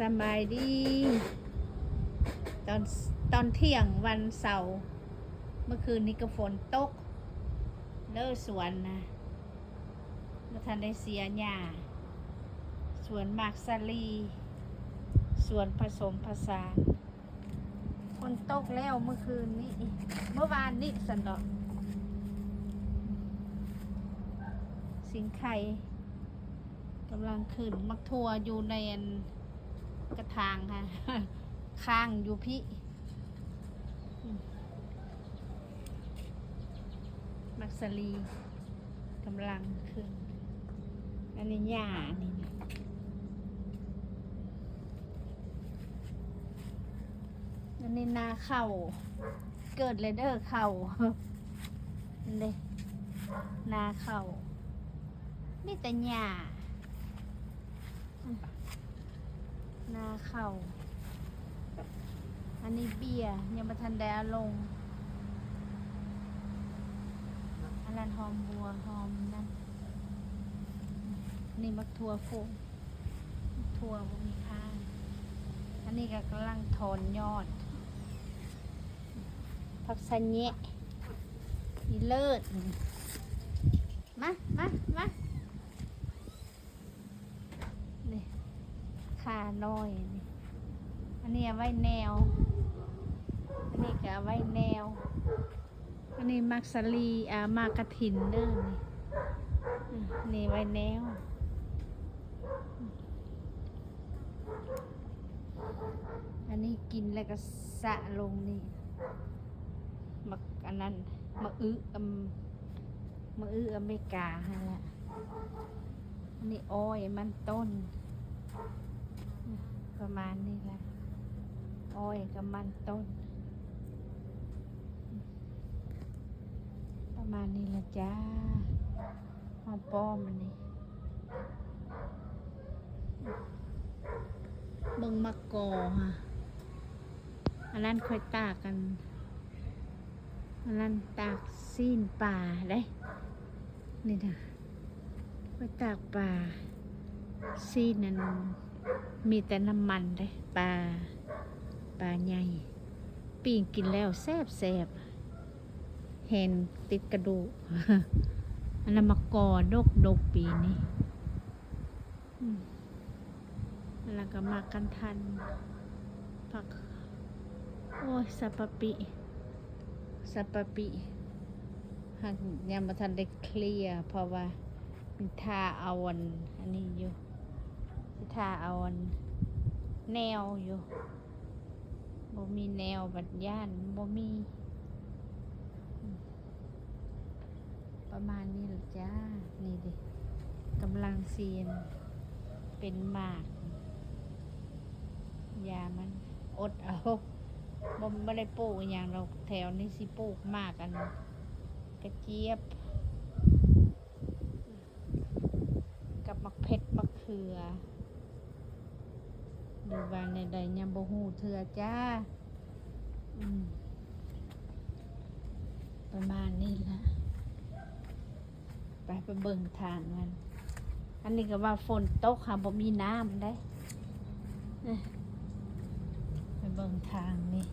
ສະບາຍດີ ຕອນ ຕອນທ່ຽງວັນເສົາ ເມື່ອຄືນນີ້ກໍຝົນຕົກເດີ ສວນນະ ບໍ່ທັນໄດ້ເສຍຫຍ້າ ສວນໝາກສາລີ ສວນຜະສົມຜະສານ. ຝົນຕົກແລ້ວເມື່ອຄືນນີ້ ເມື່ອວານນີ້ຊັ້ນດອກ. ສິງໄຄກຳລັງຂຶ້ນ ໝາກຖົ່ວຢູ່ໃນອັນກະຖາງຫັ້ນ ຄ້າງຢູ່ພີ້. ໝາກສາລີກຳລັງຂຶ້ນ ອັນນີ້ຫຍ້າ ອັນນີ້ນະ ອັນນີ້ນາເຂົ້າ ເກີດແລ້ວເດີເຂົ້າ ນີ້ນາເຂົ້າ ມີແຕ່ຫຍ້າ ນາເຂົ້າ. ອັນນີ້ເບ້ຍ ຍັງບໍ່ທັນໄດ້ເອົາລົງ. ອັນນັ້ນຫອມບົວ ຫອມນັ້ນ. ນີ້ໝາກຖົ່ວໂຟງ ຖົ່ວບໍ່ມີຂາຍ. ອັນນີ້ກໍກຳລັງຖອນຍອດ ຜັກສະແຍະ ອີເລີດ. ມາ ມາ ມາ. ນີ້ ຂ່ານ້ອຍນີ້ ອັນນີ້ເອົາໄວ້ແນວ ອັນນີ້ກໍເອົາໄວ້ແນວ. ອັນນີ້ໝາກສາລີ ອາ ໝາກກະຖິນເດີນີ້ ອາ ນີ້ໄວ້ແນວ. ອັນນີ້ກິນແລ້ວກໍສະລົງນີ້ ໝາກອັນນັ້ນ ໝາກອຶ ອຳ ໝາກອຶອາເມລິກາຫັ້ນແຫຼະ. ອັນນີ້ອ້ອຍມັນຕົ້ນ ປະມານນີ້ລະ ອ້ອຍກັບມັນຕົ້ນ ປະມານນີ້ລະຈ້າ. ຫອມປ້ອມອັນນີ້ ເບິ່ງໝາກກໍຫາ ອັນນັ້ນຂ້ອຍຕາກອັນ ອັນນັ້ນຕາກຊີ້ນປາເດ້ ນີ້ນະ ຂ້ອຍຕາກປາ ຊີ້ນນັ້ນມີແຕ່ນ້ຳມັນເດ້ ປາ ປາໃຫຍ່ ປີ້ງກິນແລ້ວແຊບໆ ແຮງຕິດກະດູກ. ອັນນັ້ນໝາກກໍດົກໆ ປີນີ້ ອືມ ແລ້ວກໍໝາກຄັນທັນ ຜັກ ໂອ້ຍ ສະປະປິ ສະປະປິ ຫາກຍັງບໍ່ທັນໄດ້ເຄລຍ ເພາະວ່າຊິຖ້າເອົາອັນ ອັນນີ້ຢູ່ ຊິຖ້າເອົາອັນແນວຢູ່ ບໍ່ມີແນວ ບັດຢ້ານບໍ່ມີ ອືມ ປະມານນີ້ລະຈ້າ. ນີ້ເດ້ ກຳລັງຊິເປັນໝາກ ຢາມັນ ອົດເອົາ ບໍ່ ບໍ່ໄດ້ປູກອີ່ຫຍັງດອກ ແຖວນີ້ຊິປູກໝາກອັນກະຈຽບ ກັບໝາກເຜັດ ໝາກເຂືອ ຫຼືວ່າແນວໃດ ຍັງບໍ່ຮູ້ເທື່ອຈ້າ. ອືມ ປະມານນີ້ລະ ໄປ ໄປເບິ່ງທາງມັນ. ອັນນີ້ກໍວ່າຝົນຕົກຫາ ບໍ່ມີນ້ຳເດ້. ເອີ ໄປເບິ່ງທາງນີ້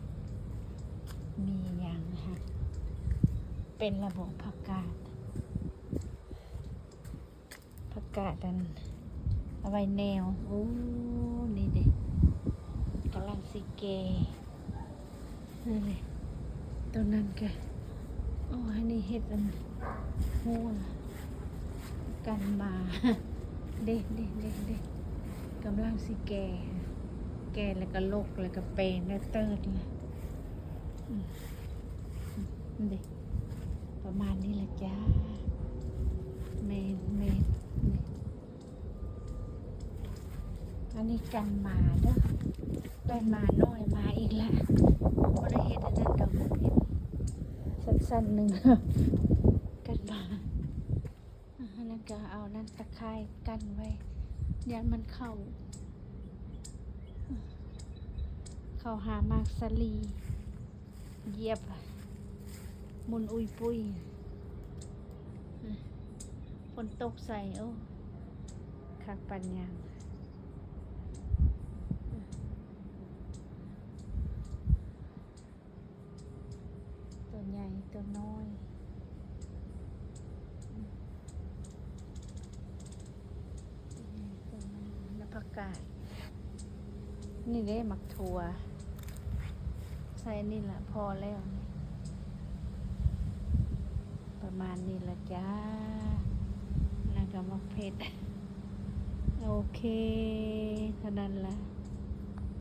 ມີຫຍັງຫະ ເປັນລະບໍ ຜັກກາດ ຜັກກາດອັນ ເອົາໄວ້ແນວ. ໂອ້ ນີ້ເດ້ ກຳລັງຊິແກ່ ນີ້ເດ້ ໂຕນັ້ນກະ ໂອ້ ອັນນີ້ເຮັດອັນ ຮົ້ວກັນໝາ ເດ້ ເດ້ ເດ້ ເດ້ ກຳລັງຊິແກ່ ແກ່ແລ້ວກະລົກ ແລ້ວກະແປງ ແລ້ວເຕີດລະ ອືມ. ນີ້ເດ້ ປະມານນີ້ລະຈ້າ. ແມ່ນ ແມ່ນ ນີ້ ອັນນີ້ກັນໝາເດີ ໄດ້ໝານ້ອຍມາອີກແລ້ວ. ບໍ່ໄດ້ເຮັດອັນນັ້ນດອກ ເຮັດສັ້ນໆ ໜຶ່ງ ກັນໝາ. ອັນນັ້ນກໍເອົານັ້ນຕະຂ່າຍກັ້ນໄວ້ ຢ້ານມັນເຂົ້າ ເຂົ້າຫາໝາກສາລີ ຢຽບໝຸ່ນອຸຍປຸ້ຍ. ຝົນຕົກໃສ່ ໂອ້ ຄັກປານຫຍັງ. ໄປ ນີ້ເດ້ໝາກຖົ່ວ ໃສ່ນີ້ລະ ພໍແລ້ວ ປະມານນີ້ລະຈ້າ ແລ້ວກໍໝາກເຜັດ ໂອເຄ ເທົ່ານັ້ນລະ.